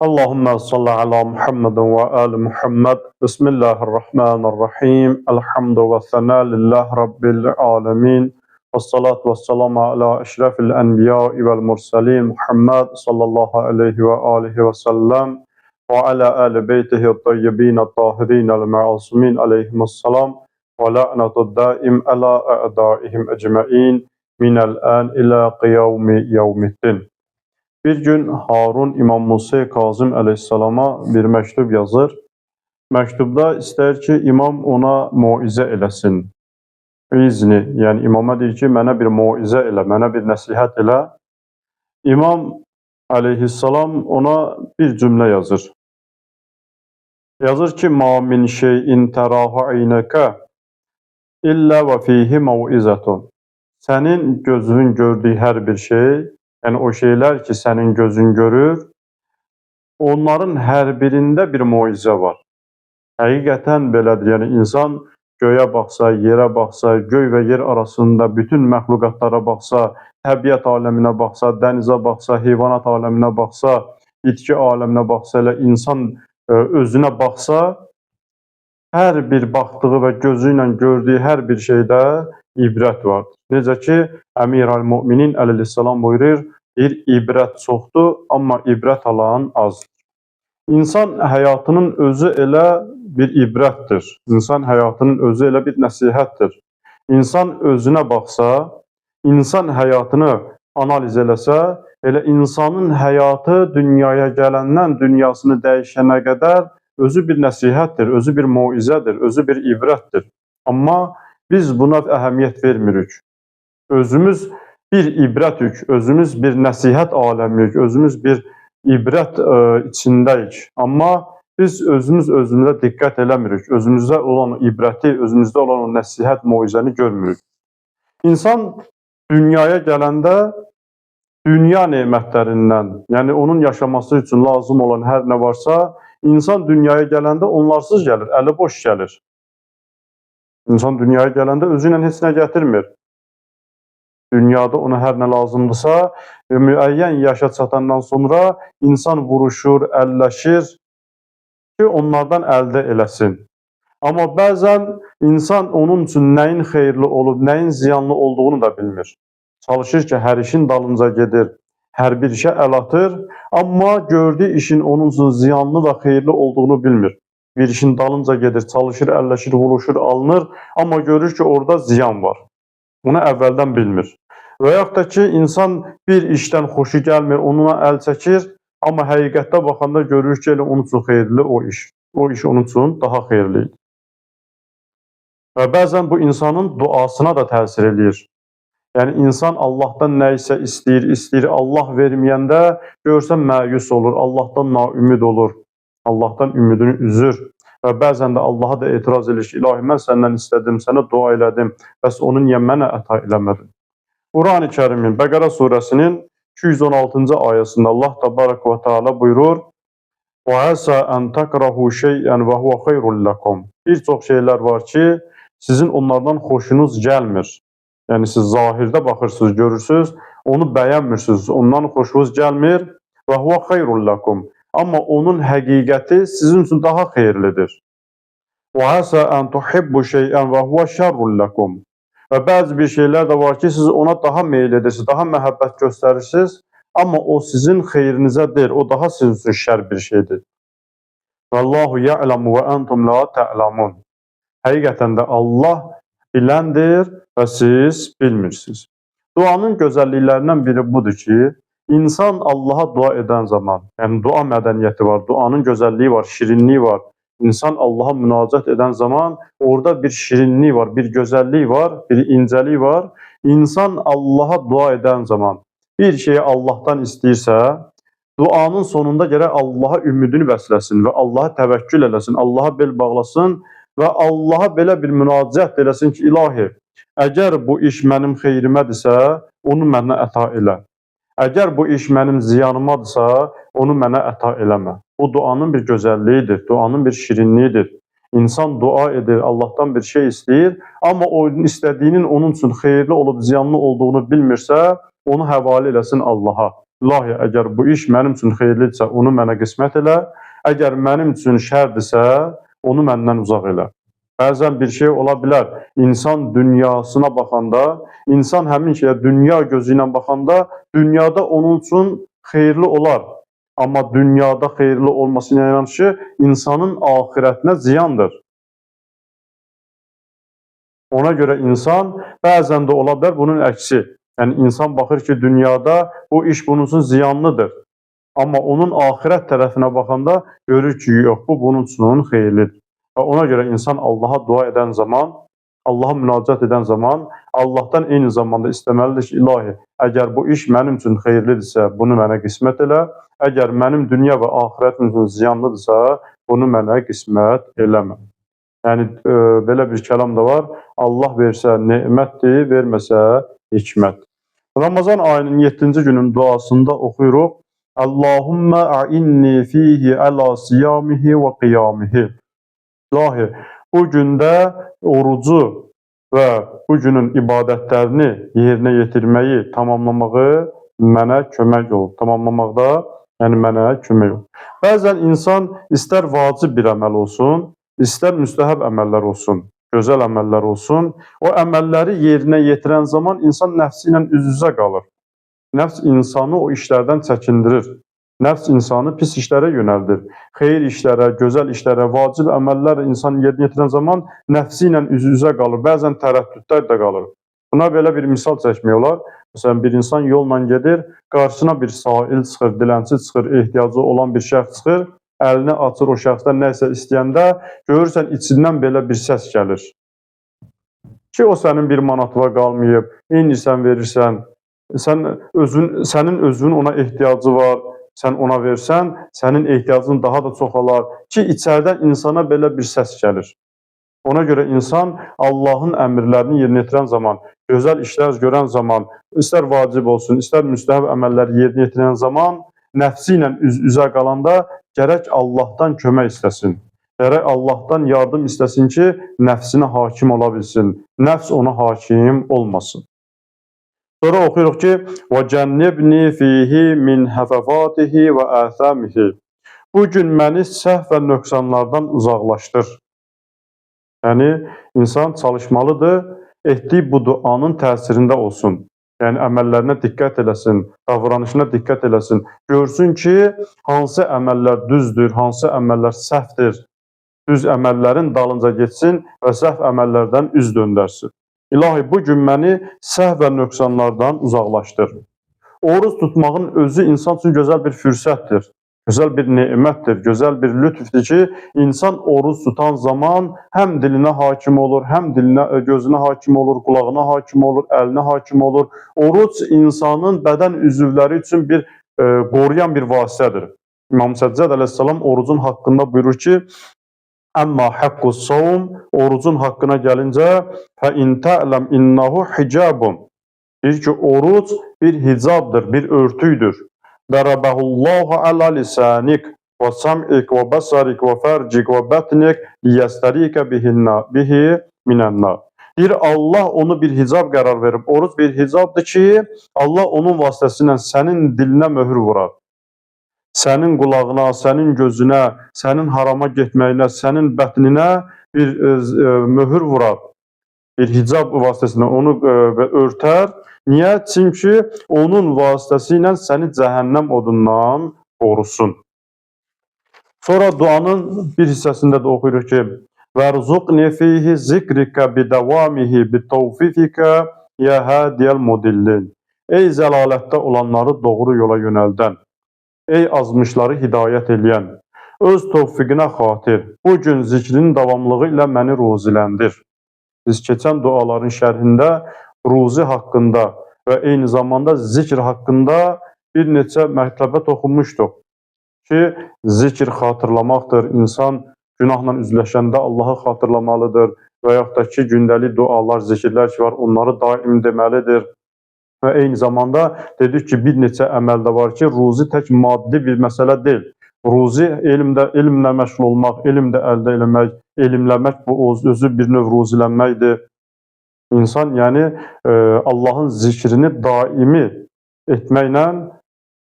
Allahümme salli ala Muhammedin ve ali Muhammed. Bismillahirrahmanirrahim. Elhamdü ve sena lillah rabbil alemin. Ve salatu ve selamu ala eşrefil enbiya vel murselin Muhammed sallallahu aleyhi ve alihi ve sellem ve ala ali beytihi tayyibin tahirin el ma'asumin aleyhimusselam ve la'netud daim ala a'daihim ecmain minel an ila qiyami yevmiddin. Bir gün Harun İmam Musa Kazım əleyhissalama bir məktub yazır. Məktubda istəyir ki, imam ona moizə eləsin. İzni, yəni imama deyir ki, mənə bir moizə elə, mənə bir nəsihət elə. İmam əleyhissalam ona bir cümlə yazır. Yazır ki, ma min şeyin terahu aynaka illə və fihi mauizatun. Sənin gözünün gördüyü hər bir şey, yəni o şeylər ki, sənin gözün görür, onların hər birində bir moizə var. Həqiqətən belədir. Yəni insan göyə baxsa, yerə baxsa, göy və yer arasında bütün məxluqatlara baxsa, təbiət aləminə baxsa, dənizə baxsa, heyvanat aləminə baxsa, bitki aləminə baxsa, elə insan özünə baxsa, hər bir baxdığı və gözü ilə gördüyü hər bir şeydə ibrət vardır. Necə ki, Əmir əl-Müminin əleyhissalam buyurur, deyir, ibrət çoxdur, amma ibrət alan azdır. İnsan həyatının özü elə bir ibrətdir. İnsan həyatının özü elə bir nəsihətdir. İnsan özünə baxsa, insan həyatını analiz eləsə, elə insanın həyatı dünyaya gələndən dünyasını dəyişənə qədər özü bir nəsihətdir, özü bir moizədir, özü bir ibrətdir. Amma biz buna əhəmiyyət vermirik. Özümüz bir ibrətük, özümüz bir nəsihət aləmiyik, özümüz bir ibrət içindəyik. Amma biz özümüz özümüzə diqqət eləmirik. Özümüzdə olan ibrəti, özümüzdə olan o nəsihət, moizəni görmürük. İnsan dünyaya gələndə dünya nemətlərindən, yəni onun yaşaması üçün lazım olan hər nə varsa, insan dünyaya gələndə onlarsız gəlir, əli boş gəlir. İnsan dünyaya gələndə özü ilə heç nə gətirmir. Dünyada ona hər nə lazımdırsa, müəyyən yaşa çatandan sonra insan vuruşur, əlləşir ki, onlardan əldə eləsin. Amma bəzən insan onun üçün nəyin xeyirli olub, nəyin ziyanlı olduğunu da bilmir. Çalışır ki, hər işin dalınca gedir, hər bir işə əl atır, amma gördüyü işin onun üçün ziyanlı və xeyirli olduğunu bilmir. Bir işin dalınca gedir, çalışır, əlləşir, vuruşur, alınır, amma görür ki, orada ziyan var. Bunu əvvəldən bilmir. Və yaxud da ki, insan bir işdən xoşu gəlmir, onunla əl çəkir, amma həqiqətdə baxanda görür ki, elə onun üçün xeyirli o iş. O iş onun üçün daha xeyirli idi. Və bəzən bu insanın duasına da təsir eləyir. Yəni insan Allahdan nə isə istəyir, istəyir, Allah verməyəndə görsən məyus olur, Allahdan naümid olur, Allahdan ümidini üzür. Və bəzən də Allaha da etiraz edir ki, İlahi, mən səndən istədim, sənə dua elədim, bəs onu niyə mənə əta eləmədin? Qurani Kərimin Bəqərə surəsinin 216-cı ayəsində Allah Təbarək və Teala buyurur: "Və asa an takrahu şey'en və huve xeyrul lekum." Bir çox şeylər var ki, sizin onlardan xoşunuz gəlmir. Yəni siz zahirdə baxırsınız, görürsüz, onu bəyənmirsiniz, ondan xoşunuz gəlmir. Və huve xeyrul lekum. Amma onun həqiqəti sizin üçün daha xeyirlidir. Və asa an tuhibbu şey'en və huve şerrul lekum. Və bəzi bir şeylər də var ki, siz ona daha meyl edirsiniz, daha məhəbbət göstərirsiniz, amma o sizin xeyrinizə deyil, o daha sizin üçün şər bir şeydir. Vallahu ya'lamu və entum la ta'lamun. Həqiqətən də Allah biləndir və siz bilmirsiniz. Duanın gözəlliklərindən biri budur ki, İnsan Allaha dua edən zaman, yəni dua mədəniyyəti var, duanın gözəlliyi var, şirinliyi var. İnsan Allaha münacat edən zaman orada bir şirinlik var, bir gözəllik var, bir incəlik var. İnsan Allaha dua edən zaman bir şeyi Allahdan istəyirsə, duanın sonunda gərək Allaha ümidini bəsləsin və Allaha təvəkkül eləsin, Allaha bel bağlasın və Allaha belə bir münacat eləsin ki, ilahi, əgər bu iş mənim xeyrimədirsə, onu mənə əta elə. Əgər bu iş mənim ziyanımadırsa, onu mənə əta eləmə. Bu duanın bir gözəlliyidir, duanın bir şirinliyidir. İnsan dua edir, Allahdan bir şey istəyir, amma o istədiyinin onun üçün xeyirli olub ziyanlı olduğunu bilmirsə, onu həvalə eləsin Allaha. İlahi, əgər bu iş mənim üçün xeyirlidirsə, onu mənə qismət elə. Əgər mənim üçün şərdirsə, onu məndən uzaq elə. Bəzən bir şey ola bilər. İnsan dünyasına baxanda, insan həmin şeyə dünya gözü ilə baxanda, dünyada onun üçün xeyirli olar. Amma dünyada xeyirli olması ilə yanaşı, insanın axirətinə ziyandır. Ona görə insan bəzən də ola bilər bunun əksi. Yəni insan baxır ki, dünyada bu iş bunun üçün ziyanlıdır. Amma onun axirət tərəfinə baxanda görür ki, yox, bu bunun üçün xeyirlidir. Və ona görə insan Allaha dua edən zaman, Allaha münacat edən zaman, Allahdan eyni zamanda istəməlidir ki, ilahi, əgər bu iş mənim üçün xeyirlidirsə, bunu mənə qismət elə. Əgər mənim dünya və axirətim üçün ziyanlıdırsa, bunu mənə qismət eləmə. Yəni, belə bir kəlam da var. Allah versə nemətdir, verməsə hikmət. Ramazan ayının 7-ci günün duasında oxuyuruq. Allahümmə a'inni fihi əla siyamihi və qiyamihi. İlahi, bu gündə orucu və bu günün ibadətlərini yerinə yetirməyi, tamamlamağı mənə kömək ol. Tamamlamaqda, yəni mənə kömək ol. Bəzən insan istər vacib bir əməl olsun, istər müstəhəb əməllər olsun, gözəl əməllər olsun. O əməlləri yerinə yetirən zaman insan nəfsi ilə üz-üzə qalır. Nəfs insanı o işlərdən çəkindirir. Nəfs insanı pis işlərə yönəldir. Xeyir işlərə, gözəl işlərə, vacib əməllər insan yerinə yetirən zaman nəfsi ilə üz-üzə qalır. Bəzən tərəddüdlər də qalır. Buna belə bir misal çəkmək olar. Məsələn, bir insan yolla gedir, qarşısına bir sahil çıxır, dilənçi çıxır, ehtiyacı olan bir şəxs çıxır, əlini açır o şəxsdən nəsə istəyəndə, görürsən içindən belə bir səs gəlir. Ki, o sənin bir manatına qalmayıb, eyni sən verirsən, sənin özünün ona ehtiyacı var, sən ona versən, sənin ehtiyacın daha da çoxalar ki, içəridən insana belə bir səs gəlir. Ona görə insan Allahın əmrlərini yerinə yetirən zaman, gözəl işlər görən zaman, istər vacib olsun, istər müstəhəb əməlləri yerinə yetirən zaman, nəfsi ilə üz-üzə qalanda gərək Allahdan kömək istəsin. Gərək Allahdan yardım istəsin ki, nəfsinə hakim ola bilsin. Nəfs ona hakim olmasın. Sonra oxuyuruq ki, وَجَنِّبْنِي فِيهِ مِنْ هَفَفَاتِهِ وَآثَامِهِ. Bu gün məni səhv və nöqsanlardan uzaqlaşdır. Yəni, insan çalışmalıdır, etdiyi bu duanın təsirində olsun. Yəni, əməllərinə diqqət eləsin, davranışına diqqət eləsin. Görsün ki, hansı əməllər düzdür, hansı əməllər səhvdir. Düz əməllərin dalınca getsin və səhv əməllərdən üz döndərsin. İlahi, bu gün məni səhv və nöqsanlardan uzaqlaşdır. Oruc tutmağın özü insan üçün gözəl bir fürsətdir, gözəl bir nemətdir, gözəl bir lütfdür ki, insan oruc tutan zaman həm dilinə hakim olur, həm dilinə, gözünə hakim olur, qulağına hakim olur, əlinə hakim olur. Oruc insanın bədən üzvləri üçün bir qoruyan bir vasitədir. İmam Səccad əleyhissalam orucun haqqında buyurur ki, Əmma haqqu savm, orucun haqqına gəlincə, fə in tə'ləm innahu hicabun. Deyir ki, oruc bir hicabdır, bir örtüydür. Dərəbəhullahu ələ lisanik və sam'ik və bəsarik və fərcik və bətnik liyəstərikə bihi minənnar. Deyir, Allah onu bir hicab qərar verib. Oruc bir hicabdır ki, Allah onun vasitəsilə sənin dilinə möhür vurar. Sənin qulağına, sənin gözünə, sənin harama getməyinə, sənin bətninə bir möhür vurar. Bir hicab vasitəsilə onu örtər. Niyə? Çünki onun vasitəsilə səni cəhənnəm odundan qorusun. Sonra duanın bir hissəsində də oxuyuruq ki, وَرْزُقْنِ فِيهِ زِكْرِكَ بِدَوَامِهِ بِتَوْفِفِكَ يَا هَادِيَ الْمُدِلِّينَ. Ey zəlalətdə olanları doğru yola yönəldən, ey azmışları hidayət eləyən, öz tövfiqinə xatir bu gün zikrinin davamlılığı ilə məni ruziləndir. Biz keçən duaların şərhində ruzi haqqında və eyni zamanda zikr haqqında bir neçə mərtəbə toxunmuşduq ki, zikr xatırlamaqdır. İnsan günahla üzləşəndə Allahı xatırlamalıdır və yaxud da ki, gündəlik dualar, zikirlər ki var, onları daim deməlidir. Və eyni zamanda dedik ki, bir neçə əməl də var ki, ruzi tək maddi bir məsələ deyil. Ruzi elmlə məşğul olmaq, elm də əldə eləmək, elmləmək bu özü bir növ ruzilənməkdir. İnsan, yəni Allahın zikrini daimi etməklə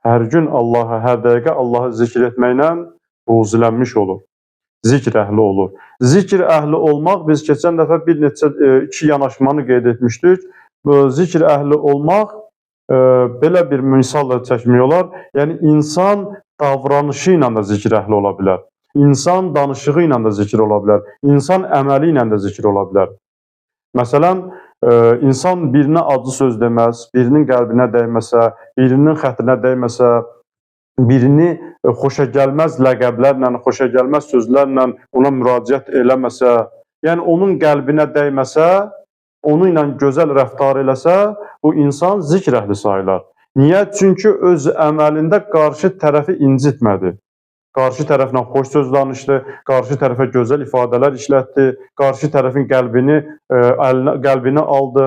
Hər gün Allahı, hər dəqiqə Allahı zikr etməklə ruzilənmiş olur. Zikr əhli olur. Zikr əhli olmaq, biz keçən dəfə bir neçə, iki yanaşmanı qeyd etmişdik. Zikr əhli olmaq belə bir misalla çəkmək olar. Yəni, insan davranışı ilə də zikr əhli ola bilər. İnsan danışığı ilə də zikr ola bilər. İnsan əməli ilə də zikr ola bilər. Məsələn, insan birinə acı söz deməz, birinin qəlbinə dəyməsə, birinin xətrinə dəyməsə, birini xoşagəlməz ləqəblərlə, xoşagəlməz sözlərlə ona müraciət eləməsə, yəni onun qəlbinə dəyməsə, onunla gözəl rəftar eləsə, bu insan zikr əhli sayılar. Niyə? Çünki öz əməlində qarşı tərəfi incitmədi. Qarşı tərəflə xoş söz danışdı, qarşı tərəfə gözəl ifadələr işlətdi, qarşı tərəfin qəlbini qəlbini aldı,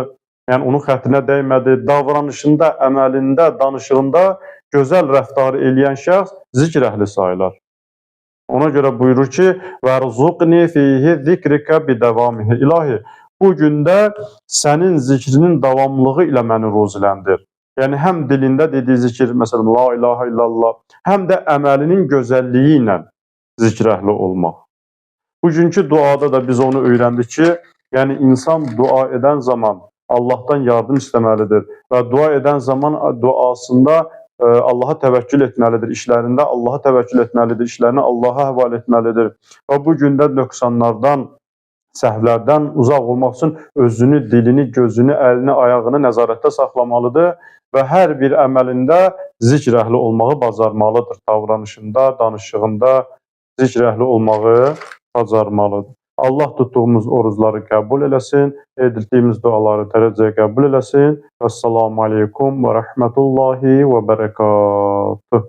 yəni onun xətrinə dəymədi. Davranışında, əməlində, danışığında gözəl rəftar eləyən şəxs zikr əhli sayılar. Ona görə buyurur ki, "Vərzuqni fihi zikrika bidavamihi." İlahi, bu gündə sənin zikrinin davamlılığı ilə məni ruziləndir. Yəni həm dilində dediyi zikr, məsələn, la ilaha illallah, həm də əməlinin gözəlliyi ilə zikr əhli olmaq. Bugünkü duada da biz onu öyrəndik ki, yəni insan dua edən zaman Allahdan yardım istəməlidir və dua edən zaman duasında Allaha təvəkkül etməlidir, işlərində Allaha təvəkkül etməlidir, işlərini Allaha həvalə etməlidir. Və bu gündə nöqsanlardan, səhvlərdən uzaq olmaq üçün özünü, dilini, gözünü, əlini, ayağını nəzarətdə saxlamalıdır və hər bir əməlində zikr əhli olmağı bacarmalıdır. Davranışında, danışığında zikr əhli olmağı bacarmalıdır. Allah tutduğumuz orucları qəbul eləsin, etdiyimiz duaları dərəcəyə qəbul eləsin. Vəssalamu aleykum və rəhmətullahi və bərəkatuh.